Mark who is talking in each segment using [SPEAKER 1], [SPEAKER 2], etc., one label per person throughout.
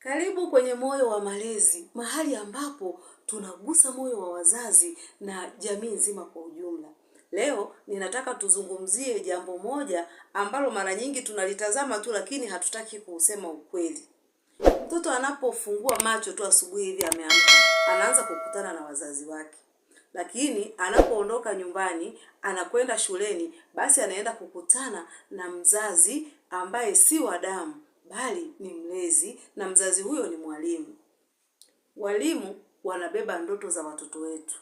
[SPEAKER 1] Karibu kwenye Moyo wa Malezi, mahali ambapo tunagusa moyo wa wazazi na jamii nzima kwa ujumla. Leo ninataka tuzungumzie jambo moja ambalo mara nyingi tunalitazama tu, lakini hatutaki kuusema ukweli. Mtoto anapofungua macho tu asubuhi hivi ameamka, anaanza kukutana na wazazi wake, lakini anapoondoka nyumbani anakwenda shuleni, basi anaenda kukutana na mzazi ambaye si wa damu bali ni mlezi, na mzazi huyo ni mwalimu. Walimu wanabeba ndoto za watoto wetu.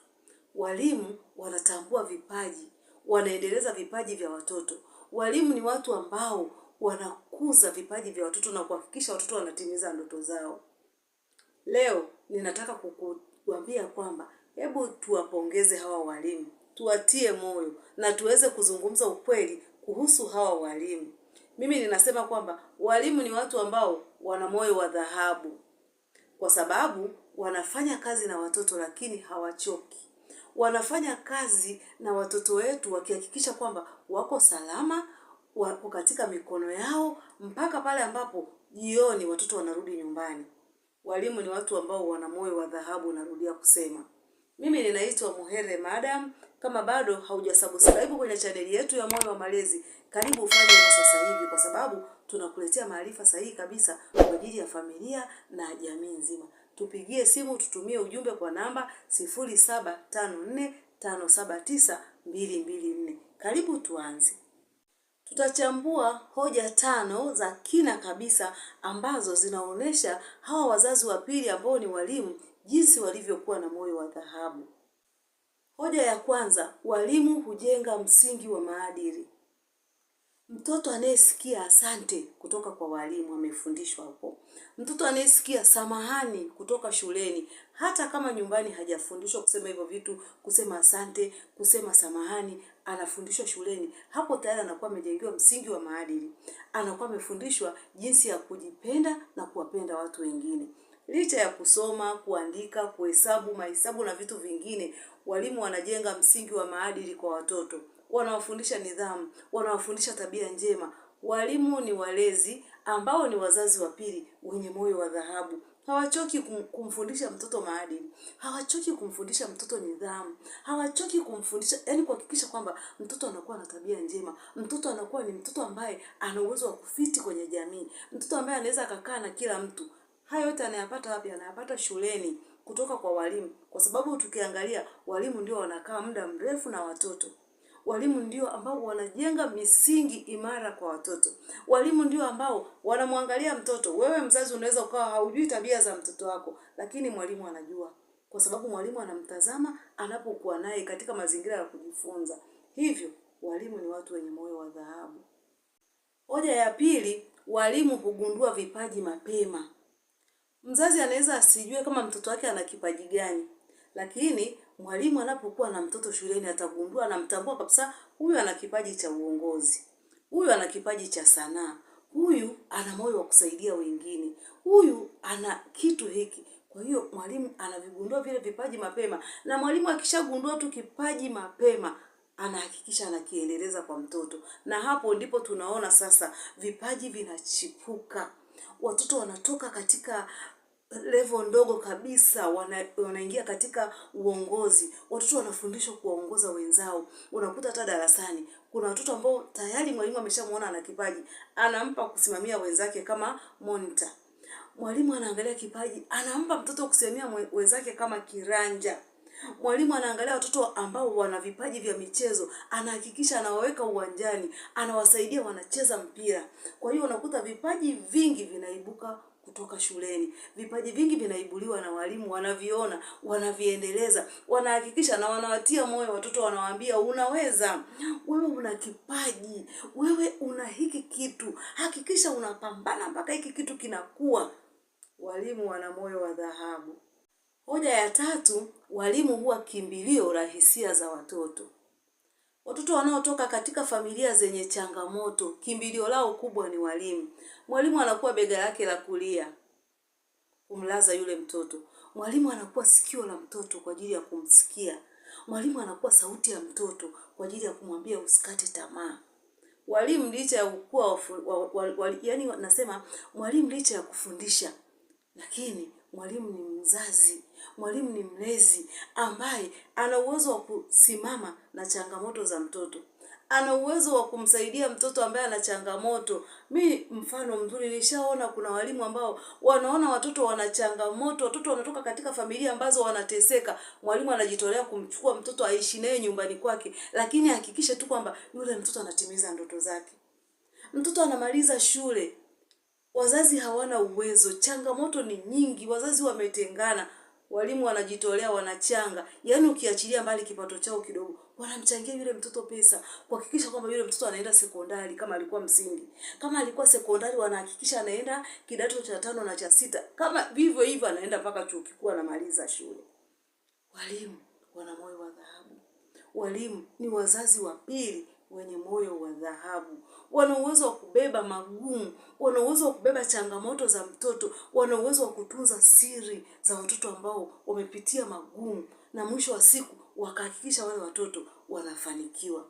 [SPEAKER 1] Walimu wanatambua vipaji, wanaendeleza vipaji vya watoto. Walimu ni watu ambao wanakuza vipaji vya watoto na kuhakikisha watoto wanatimiza ndoto zao. Leo ninataka kukuambia kwamba hebu tuwapongeze hawa walimu, tuwatie moyo na tuweze kuzungumza ukweli kuhusu hawa walimu. Mimi ninasema kwamba walimu ni watu ambao wana moyo wa dhahabu, kwa sababu wanafanya kazi na watoto lakini hawachoki. Wanafanya kazi na watoto wetu wakihakikisha kwamba wako salama, wako katika mikono yao mpaka pale ambapo jioni watoto wanarudi nyumbani. Walimu ni watu ambao wana moyo wa dhahabu, narudia kusema. Mimi ninaitwa Muhere Madam. Kama bado haujasubscribe kwenye chaneli yetu ya Moyo wa Malezi, karibu ufanye hivyo sasa hivi, kwa sababu tunakuletea maarifa sahihi kabisa kwa ajili ya familia na jamii nzima. Tupigie simu, tutumie ujumbe kwa namba 0754579224. Karibu tuanze. Tutachambua hoja tano za kina kabisa ambazo zinaonesha hawa wazazi wa pili ambao ni walimu jinsi walivyokuwa na moyo wa dhahabu. Hoja ya kwanza, walimu hujenga msingi wa maadili. Mtoto anayesikia asante kutoka kwa walimu amefundishwa hapo. Mtoto anayesikia samahani kutoka shuleni, hata kama nyumbani hajafundishwa kusema hivyo vitu, kusema asante, kusema samahani, anafundishwa shuleni. Hapo tayari anakuwa amejengewa msingi wa maadili, anakuwa amefundishwa jinsi ya kujipenda na kuwapenda watu wengine. Licha ya kusoma, kuandika, kuhesabu, mahesabu na vitu vingine, walimu wanajenga msingi wa maadili kwa watoto. Wanawafundisha nidhamu, wanawafundisha tabia njema. Walimu ni walezi ambao ni wazazi wa pili wenye moyo wa dhahabu. Hawachoki kumfundisha mtoto maadili, hawachoki kumfundisha mtoto nidhamu, hawachoki kumfundisha, yani kuhakikisha kwamba mtoto anakuwa na tabia njema, mtoto anakuwa ni mtoto ambaye ana uwezo wa kufiti kwenye jamii, mtoto ambaye anaweza akakaa na kila mtu. Haya yote anayapata wapi? Anayapata shuleni kutoka kwa walimu, kwa sababu tukiangalia walimu ndio wanakaa muda mrefu na watoto. Walimu ndio ambao wanajenga misingi imara kwa watoto. Walimu ndio ambao wanamwangalia mtoto. Wewe mzazi unaweza ukawa haujui tabia za mtoto wako, lakini mwalimu anajua, kwa sababu mwalimu anamtazama anapokuwa naye katika mazingira ya kujifunza. Hivyo walimu ni watu wenye moyo wa dhahabu. Hoja ya pili, walimu hugundua vipaji mapema. Mzazi anaweza asijue kama mtoto wake ana kipaji gani, lakini mwalimu anapokuwa na mtoto shuleni atagundua, anamtambua kabisa, huyu ana kipaji cha uongozi, huyu ana kipaji cha sanaa, huyu ana moyo wa kusaidia wengine, huyu ana kitu hiki. Kwa hiyo mwalimu anavigundua vile vipaji mapema, na mwalimu akishagundua tu kipaji mapema anahakikisha anakiendeleza kwa mtoto, na hapo ndipo tunaona sasa vipaji vinachipuka, watoto wanatoka katika level ndogo kabisa, wanaingia katika uongozi. Watoto wanafundishwa kuwaongoza wenzao. Unakuta hata darasani kuna watoto ambao tayari mwalimu ameshamuona ana kipaji, anampa kusimamia wenzake kama monitor. Mwalimu anaangalia kipaji, anampa mtoto kusimamia wenzake kama kiranja. Mwalimu anaangalia watoto ambao wana vipaji vya michezo, anahakikisha anawaweka uwanjani, anawasaidia wanacheza mpira. Kwa hiyo unakuta vipaji vingi vinaibuka kutoka shuleni. Vipaji vingi vinaibuliwa na walimu, wanaviona, wanaviendeleza, wanahakikisha na wanawatia moyo watoto, wanawaambia unaweza, wewe una kipaji, wewe una hiki kitu, hakikisha unapambana mpaka hiki kitu kinakuwa. Walimu wana moyo wa dhahabu. Hoja ya tatu, walimu huwa kimbilio la hisia za watoto. Watoto wanaotoka katika familia zenye changamoto, kimbilio lao kubwa ni walimu. Mwalimu anakuwa bega lake la kulia kumlaza yule mtoto. Mwalimu anakuwa sikio la mtoto kwa ajili ya kumsikia. Mwalimu anakuwa sauti ya mtoto kwa ajili ya kumwambia usikate tamaa. Walimu licha ya kuwa, yaani nasema mwalimu licha ya kufundisha, Lakini mwalimu ni mzazi, mwalimu ni mlezi ambaye ana uwezo wa kusimama na changamoto za mtoto, ana uwezo wa kumsaidia mtoto ambaye ana changamoto. Mi mfano mzuri nishaona kuna walimu ambao wanaona watoto wana changamoto, watoto wanatoka katika familia ambazo wanateseka, mwalimu anajitolea kumchukua mtoto aishi naye nyumbani kwake, lakini hakikishe tu kwamba yule mtoto anatimiza ndoto zake. Mtoto anamaliza shule, wazazi hawana uwezo, changamoto ni nyingi, wazazi wametengana, walimu wanajitolea, wanachanga. Yaani ukiachilia mbali kipato chao kidogo, wanamchangia yule mtoto pesa kuhakikisha kwamba yule mtoto anaenda sekondari, kama alikuwa msingi, kama alikuwa sekondari, wanahakikisha anaenda kidato cha tano na cha sita, kama vivyo hivyo anaenda mpaka chuo kikuu, anamaliza shule. Walimu wana moyo wa dhahabu. Walimu ni wazazi wa pili wenye moyo wa dhahabu. Wana uwezo wa kubeba magumu, wana uwezo wa kubeba changamoto za mtoto, wana uwezo wa kutunza siri za watoto ambao wamepitia magumu, na mwisho wa siku wakahakikisha wale watoto wanafanikiwa.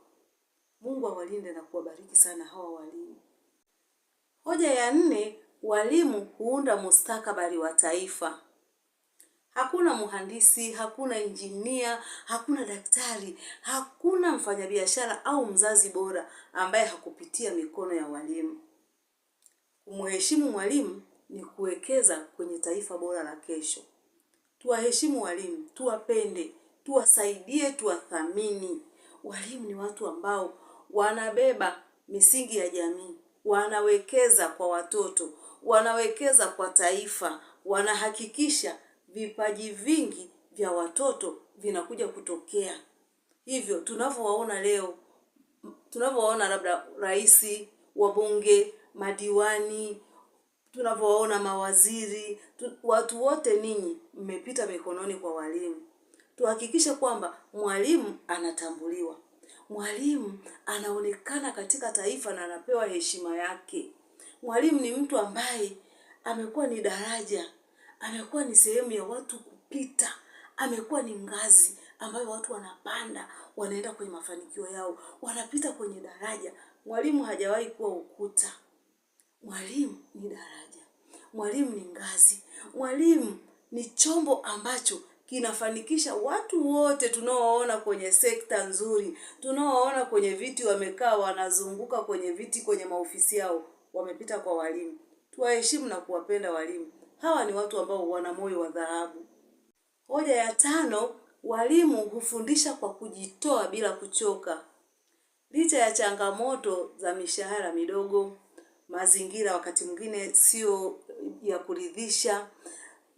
[SPEAKER 1] Mungu awalinde na kuwabariki sana hawa walimu. Hoja ya nne, walimu huunda mustakabali wa taifa. Hakuna mhandisi, hakuna injinia, hakuna daktari, hakuna mfanyabiashara au mzazi bora ambaye hakupitia mikono ya walimu. Kumheshimu mwalimu ni kuwekeza kwenye taifa bora la kesho. Tuwaheshimu walimu, tuwapende, tuwasaidie, tuwathamini. Walimu ni watu ambao wanabeba misingi ya jamii, wanawekeza kwa watoto, wanawekeza kwa taifa, wanahakikisha vipaji vingi vya watoto vinakuja kutokea. Hivyo tunavyowaona leo, tunavyowaona labda rais, wabunge, madiwani, tunavyowaona mawaziri, watu wote ninyi mmepita mikononi kwa walimu. Tuhakikishe kwamba mwalimu anatambuliwa, mwalimu anaonekana katika taifa na anapewa heshima yake. Mwalimu ni mtu ambaye amekuwa ni daraja, amekuwa ni sehemu ya watu kupita, amekuwa ni ngazi ambayo watu wanapanda, wanaenda kwenye mafanikio yao, wanapita kwenye daraja. Mwalimu hajawahi kuwa ukuta. Mwalimu ni daraja, mwalimu ni ngazi, mwalimu ni chombo ambacho kinafanikisha watu wote tunaowaona kwenye sekta nzuri, tunaowaona kwenye viti wamekaa, wanazunguka kwenye viti kwenye maofisi yao, wamepita kwa walimu. Tuwaheshimu na kuwapenda walimu. Hawa ni watu ambao wana moyo wa dhahabu. Hoja ya tano, walimu hufundisha kwa kujitoa bila kuchoka. Licha ya changamoto za mishahara midogo, mazingira wakati mwingine sio ya kuridhisha,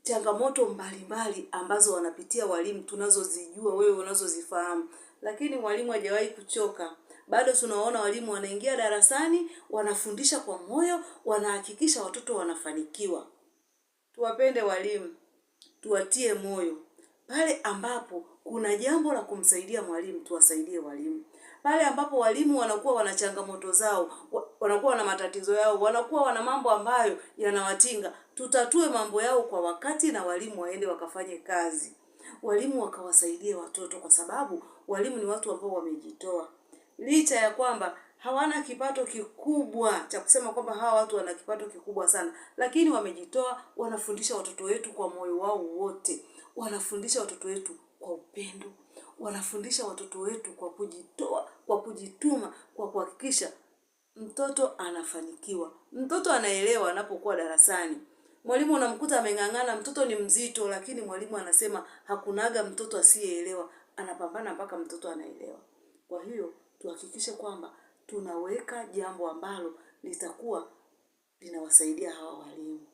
[SPEAKER 1] changamoto mbalimbali ambazo wanapitia walimu tunazozijua, wewe unazozifahamu, lakini mwalimu hajawahi kuchoka. Bado tunawaona walimu wanaingia darasani, wanafundisha kwa moyo, wanahakikisha watoto wanafanikiwa. Tuwapende walimu, tuwatie moyo. Pale ambapo kuna jambo la kumsaidia mwalimu, tuwasaidie walimu. Pale ambapo walimu wanakuwa wana changamoto zao, wanakuwa wana matatizo yao, wanakuwa wana mambo ambayo yanawatinga, tutatue mambo yao kwa wakati na walimu waende wakafanye kazi. Walimu wakawasaidie watoto, kwa sababu walimu ni watu ambao wamejitoa. Licha ya kwamba hawana kipato kikubwa cha kusema kwamba hawa watu wana kipato kikubwa sana, lakini wamejitoa, wanafundisha watoto wetu kwa moyo wao wote, wanafundisha watoto wetu kwa upendo, wanafundisha watoto wetu kwa kujitoa, kwa kujituma, kwa kuhakikisha mtoto anafanikiwa, mtoto anaelewa anapokuwa darasani. Mwalimu unamkuta ameng'ang'ana, mtoto ni mzito, lakini mwalimu anasema hakunaga mtoto asiyeelewa, anapambana mpaka mtoto anaelewa. Kwa hiyo tuhakikishe kwamba tunaweka jambo ambalo litakuwa linawasaidia hawa walimu.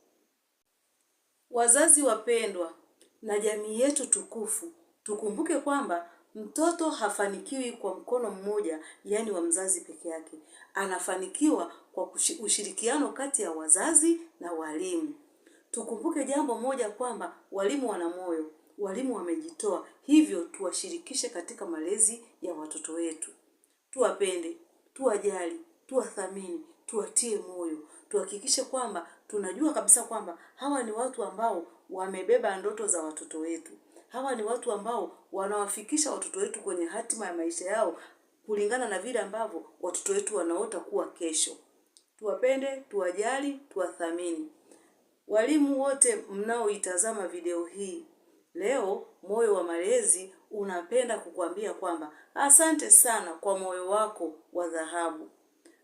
[SPEAKER 1] Wazazi wapendwa na jamii yetu tukufu, tukumbuke kwamba mtoto hafanikiwi kwa mkono mmoja, yaani wa mzazi peke yake. Anafanikiwa kwa ushirikiano kati ya wazazi na walimu. Tukumbuke jambo moja kwamba walimu wana moyo, walimu wamejitoa, hivyo tuwashirikishe katika malezi ya watoto wetu. Tuwapende, tuwajali, tuwathamini, tuwatie moyo, tuhakikishe kwamba tunajua kabisa kwamba hawa ni watu ambao wamebeba ndoto za watoto wetu. Hawa ni watu ambao wanawafikisha watoto wetu kwenye hatima ya maisha yao kulingana na vile ambavyo watoto wetu wanaota kuwa kesho. Tuwapende, tuwajali, tuwathamini. Walimu wote mnaoitazama video hii leo, Moyo wa Malezi unapenda kukuambia kwamba asante sana kwa moyo wako wa dhahabu.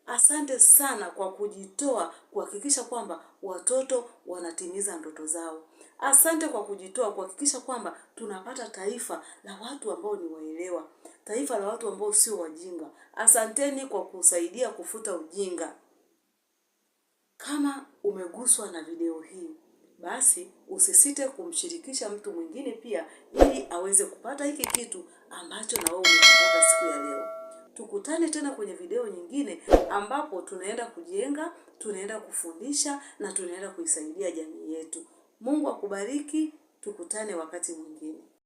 [SPEAKER 1] Asante sana kwa kujitoa kuhakikisha kwamba watoto wanatimiza ndoto zao. Asante kwa kujitoa kuhakikisha kwamba tunapata taifa la watu ambao ni waelewa, taifa la watu ambao sio wajinga. Asanteni kwa kusaidia kufuta ujinga. Kama umeguswa na video hii, basi usisite kumshirikisha mtu mwingine pia, ili aweze kupata hiki kitu ambacho na wewe umekipata siku ya leo. Tukutane tena kwenye video nyingine ambapo tunaenda kujenga, tunaenda kufundisha na tunaenda kuisaidia jamii yetu. Mungu akubariki, tukutane wakati mwingine.